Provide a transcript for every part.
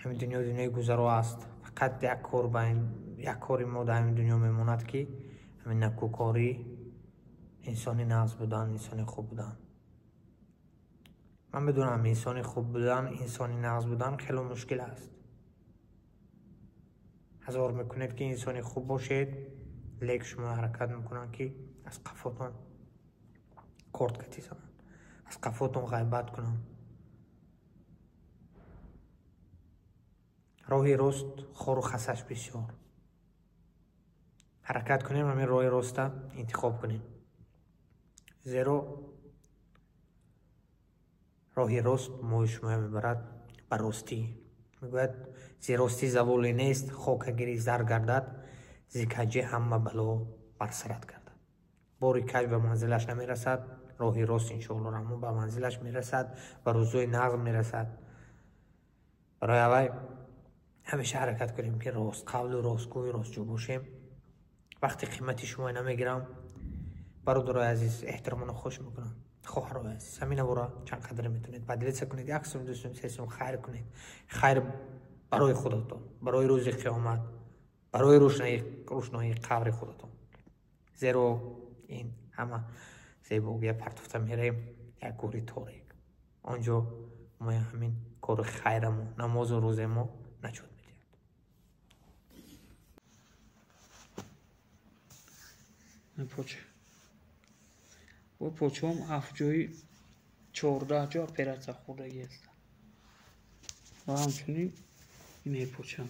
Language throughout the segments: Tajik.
Ҳамин дунё дунёи гузаро аст. Фақат як кор як кори мо дар ҳамин дунё мемонад, ки ҳамин накӯкорӣ, инсони нағз будан, инсони хуб будан. Ман медонам, инсони хуб будан, инсони нағз будан хеле мушкил аст. Ҳазор мекунед, ки инсони хуб бошед, лек шумо ҳаракат мекунанд, ки аз қафотон корд катизананд, аз қафотон ғайбат кунанд. Роҳи рост хору хасаш бисёр. Ҳаракат кунем, ҳамин роҳи роста интихоб кунем, зеро роҳи рост мои шумоя мебарад ба ростӣ. Мегӯяд, зи ростӣ заволе нест, хокагири зар гардад, зи каҷӣ ҳама бало бар сарат гардад. Бори каҷ ба манзилаш намерасад, роҳи рост иншоалло раҳмон ба манзилаш мерасад, ба рӯзои нағз мерасад. Барои аввай ҳамеша ҳаракат кунем, ки ростқавлу ростгӯю ростҷӯ бошем. Вақти қимати шумо намегирам, бародарои азиз, эҳтиромона хуш мекунам. Хоҳарои азиз, ҳамин навора чанд қадре метавонед поделиться кунед, як сум, ду сум, се сум хайр кунед. Хайр барои худатон, барои рӯзи қиёмат, барои рӯшноии қабри худатон. Зеро ин ҳама зебогия партофта мераем як гӯри торик. Он ҷо мо ҳамин кори хайрамо, намозу рӯзе мо наҷот медиҳад. Поча бо почаам ҳафт ҷои 14 ҷо оператсия хӯрдагӣ ҳастам ва ҳамчунин мепочам.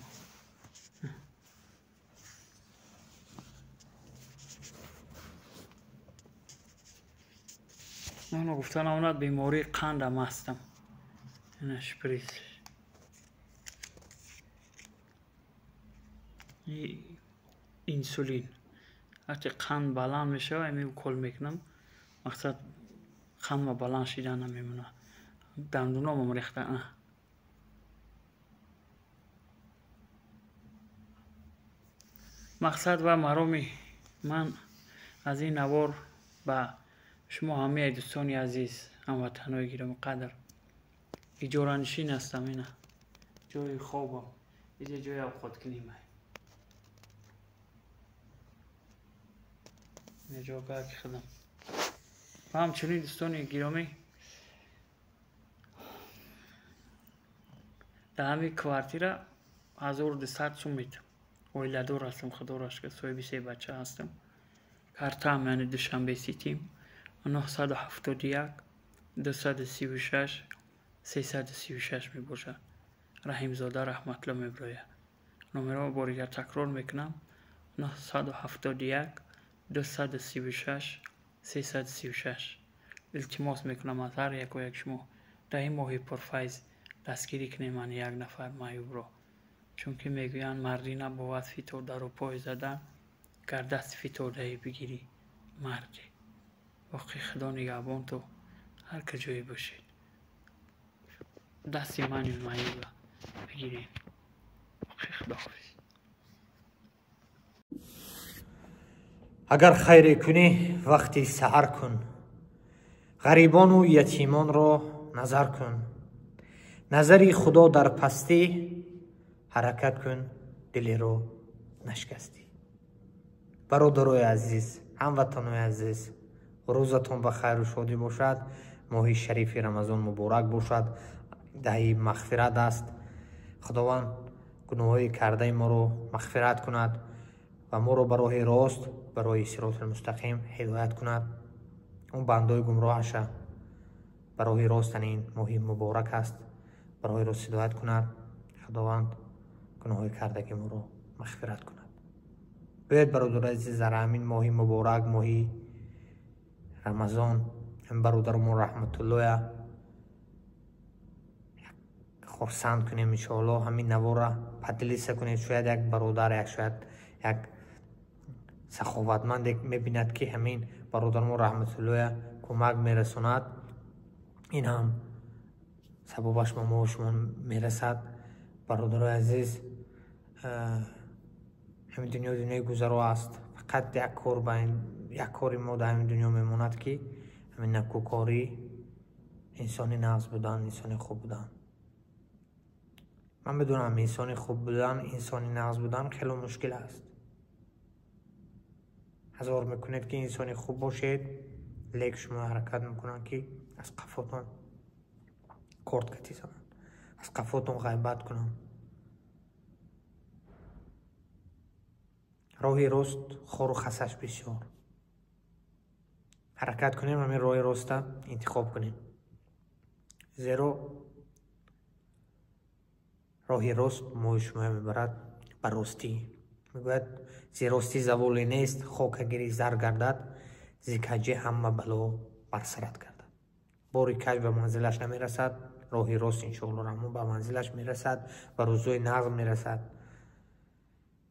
Ман гуфта намонад, бемории қандам ҳастам. Ина шприц, инсулин. Вақте қанд баланд мешавад, ами укол мекунам. Мақсад, қандма баланд шидан намемонад. Дандуномам рехта. Мақсад ва мароми ман аз ин навор ба шумо, ҳамаи дӯстони азиз, ҳамватанҳои гиромиқадр: иҷоранишин ҳастам. Ина ҷои хобам, иҷа ҷои авқоткуним, ина ҷогаки худам. Ва ҳамчунин, дӯстони гиромӣ, дар ҳамин квартира 1200 сум метам. Оиладор ҳастам, худоро шукр, соҳиби се бача ҳастам. Картаам, яъне Душанбе Ситим, 971 236 336 мебошад. Раҳимзода Раҳматулло мебирояд. Номерро бори дигар такрор мекунам: 971 236 336. Илтимос мекунам аз ҳар яку як шумо, дар ин моҳи пурфайз дастгирӣ кунем мани як нафар маъюбро, чунки мегӯянд, мардӣ набовад фитодаро пой задан, гар дасти фитодаӣ бигирӣ мардӣ. Боқӣ худо нигаҳбон, то ҳар куҷое бошед, дасти мани маъюбро бигиред. Боқӣ худоҳофиз. Агар хайре кунӣ, вақти саҳар кун, ғарибону ятимонро назар кун. Назари худо дар пастӣ, ҳаракат кун, дилеро нашкастӣ. Бародарои азиз, ҳамватанои азиз, рӯзатон ба хайру шодӣ бошад. Моҳи шарифи Рамазон муборак бошад. Даҳи мағфират аст. Худованд гуноҳҳои кардаи моро мағфират кунад ва моро ба роҳи рост, ба роҳи сироти мустақим ҳидоят кунад. Он бандои гумроҳаша ба роҳи рост, ин моҳи муборак аст, ба роҳи рост ҳидоят кунад. Худованд гуноҳҳои кардаги моро мағфират кунад. Биёед, бародарои азиз, дар ҳамин моҳи муборак, моҳи Рамазон, ҳам бародарамон Раҳматуллоя хурсанд кунем. Иншоалло, ҳамин навора поделиться кунед. Шояд як бародар, як шояд як саховатманде мебинад, ки ҳамин бародарамон Раҳматуллоя кӯмак мерасонад. Ин ҳам сабабаш ба мо шумо мерасад. Бародарои азиз, ҳамин дунё дунёи гузаро аст. Фақат як кор як кори мо дар ҳамин дунё мемонад, ки ҳамин накӯкорӣ, инсони нағз будан, инсони хуб будан. Ман медонам инсони хуб будан, инсони нағз будан хеле мушкил аст. Ҳазор мекунед ки инсони хуб бошед, лек шумо ҳаракат мекунанд ки аз қафотон корт кати зананд, аз қафотон ғайбат кунанд. Роҳи рост хору хасаш бисёр. Ҳаракат кунем, ҳамин роҳи роста интихоб кунем. Зеро роҳи рост мои шумо мебарад ба ростӣ. Мегӯяд зи ростӣ заволе нест, хокагири зар гардад, зи каҷӣ ҳама бало бар сарат гардад. Бори каҷ ба манзилаш намерасад, роҳи рост иншоалло раҳмон ба манзилаш мерасад, ба рӯзои нағз мерасад.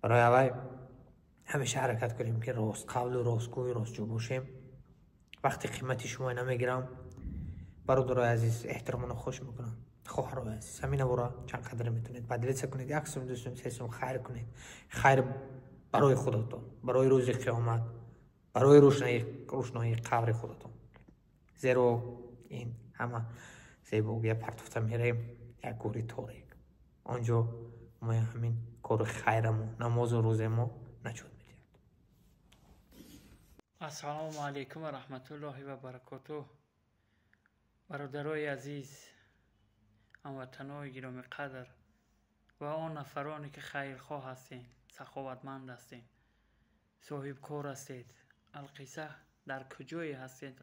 Барои аввал ҳамеша ҳаракат кунем ки ростқавлу ростгӯю ростҷӯ бошем. Вақти қимати шумо намегирам. Бародарои азиз, эҳтиромона хуш мекунам. Хоҳарои азиз, ҳамин навора чанд қадре метавонед поделиться кунед, як сум, ду сум, се сум хайр кунед. Хайр барои худатон, барои рӯзи қиёмат, барои рӯшноии қабри худатон. Зеро ин ҳама зебогия партофта мераем як гӯри торик. Он ҷо мо ҳамин кори хайрамо, намозу рӯзе мо наҷот медиҳад. Ассалому алайкум ва раҳматуллоҳи ва баракотуҳ. Бародарои азиз, ҳамватанои гиромиқадр ва он нафароне ки хайрхоҳ ҳастед, саховатманд ҳастед, соҳибкор ҳастед, алқисса дар куҷое ҳастед,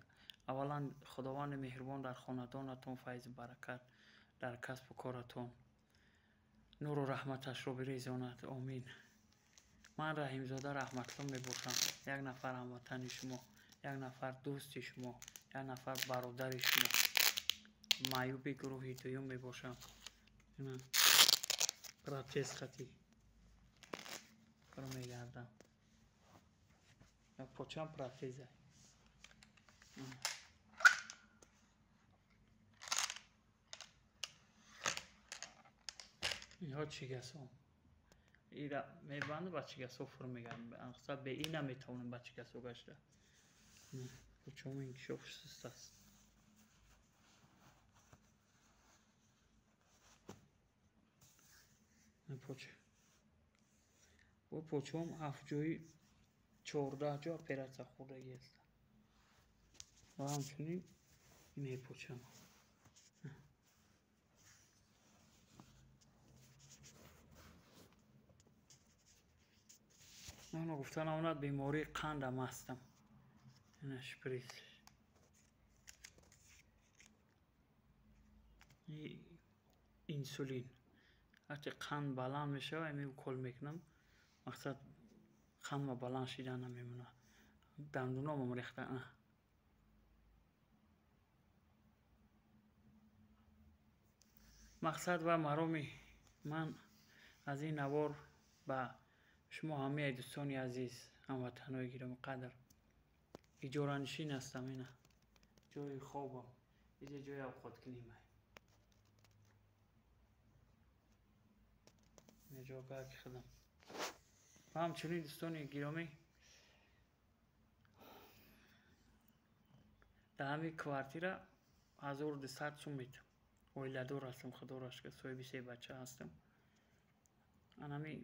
аввалан Худованди меҳрубон дар хонадонатон файзу баракат, дар касбу коратон нуру раҳматашро бирезонад. Омин. Ман Раҳимзода Раҳматло мебошам, як нафар ҳамватани шумо, як нафар дӯсти шумо, як нафар бародари шумо, маъюби гурӯҳи дуюм мебошам. Протез хати мегардам, почам протеза. Инҳо чигасо ира мебанду ба чигасо фур мегардам. Мақсад бе ин наметавонам ба чигасо гашта. Почому инкишоф суст аст. Поча. Бо почом ҳафт ҷои 14 ҷо оператсия хӯрдагӣ аст. Ва ҳамчунин ине почам. Ман гуфта намонад бемории қандам ҳастам. Ина шприц. Инсулин. Вақте қанд баланд мешавад, ами укол мекунам. Мақсад қандма баланд шидан намемонад. Дандуномам рехта. Мақсад ва мароми ман аз ин навор ба шумо ҳамаи дӯстони азиз, ҳамватанои гиромиқадр. Иҷоранишин ҳастам, ина ҷои хобам, иҷа ҷои авқоткунӣ. Ина ҷогаки худам. Ва ҳамчунин дӯстони гиромӣ, дар ҳамин квартира 1200 сум метам. Оиладор ҳастам, худоро шукр, соҳиби се бача ҳастам. Анами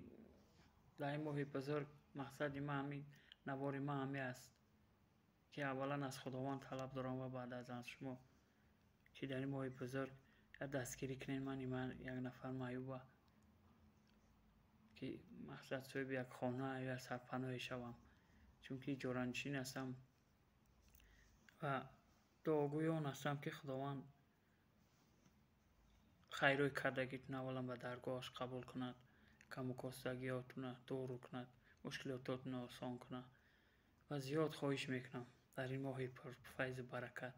дар ин моҳи бузург мақсади ман ҳамин навори ман ҳамин аст ки аввалан аз Худованд талаб дорам ва баъд аз шумо ки дар ин моҳи бузург як дастгирӣ кунед мани ман як нафар маъюба ки мақсад соҳиби як хона ё як сарпаноҳе шавам, чунки иҷоранишин ҳастам ва дуогӯи он ҳастам ки Худованд хайрҳои кардагитон аввалан ба даргоҳаш қабул кунад, каму костагиҳотона дуру кунад, мушкилототона осон кунад. Ва зиёд хоҳиш мекунам дар ин моҳи пурфайзу баракат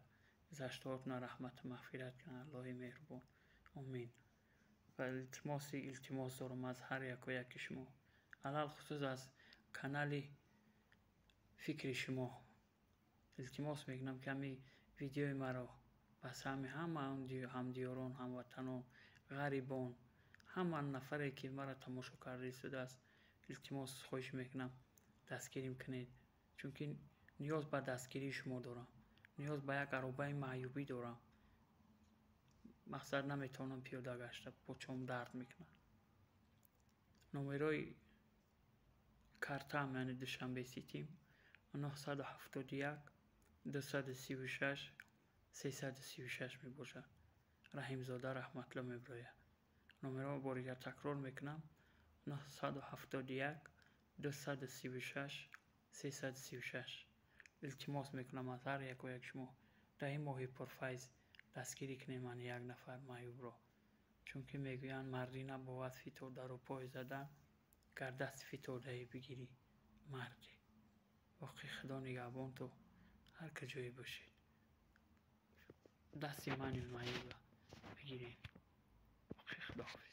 гузаштаҳотона раҳмату мағфират кунад Аллоҳи меҳрубон. Омин. Ва илтимос дорам аз ҳар яку яки шумо, алалхусус аз канали фикри шумо илтимос мекунам ки ҳамин видеои маро ба саҳми ҳама ҳамдиёрон, ҳамватанон, ғарибон, ҳама нафаре ки маро тамошо карда истодааст, илтимос хоҳиш мекунам дастгирим кунед, чунки ниёз ба дастгирии шумо дорам, ниёз ба як аробаи маъюбӣ дорам. Мақсад наметавонам пиёда гашта, почом дард мекунад. Номерои картаам, яъне Душанбе Ситим, 971 236 336 мебошад. Раҳимзода Раҳматулло мебирояд. Номеро бори дигар такрор мекунам: 971 236 336. Илтимос мекунам аз ҳар яку як шумо, дар ин моҳи пурфайз дастгирӣ кунед мани як нафар маъюбро, чунки мегӯянд: мардӣ набовад фитодаро пой задан, гар дасти фитодаӣ бигирӣ мардӣ. Боқӣ Худо нигаҳбон, то ҳар куҷое бошед, дасти мани маъюбро бигиред. Боқӣ худоҳофиз.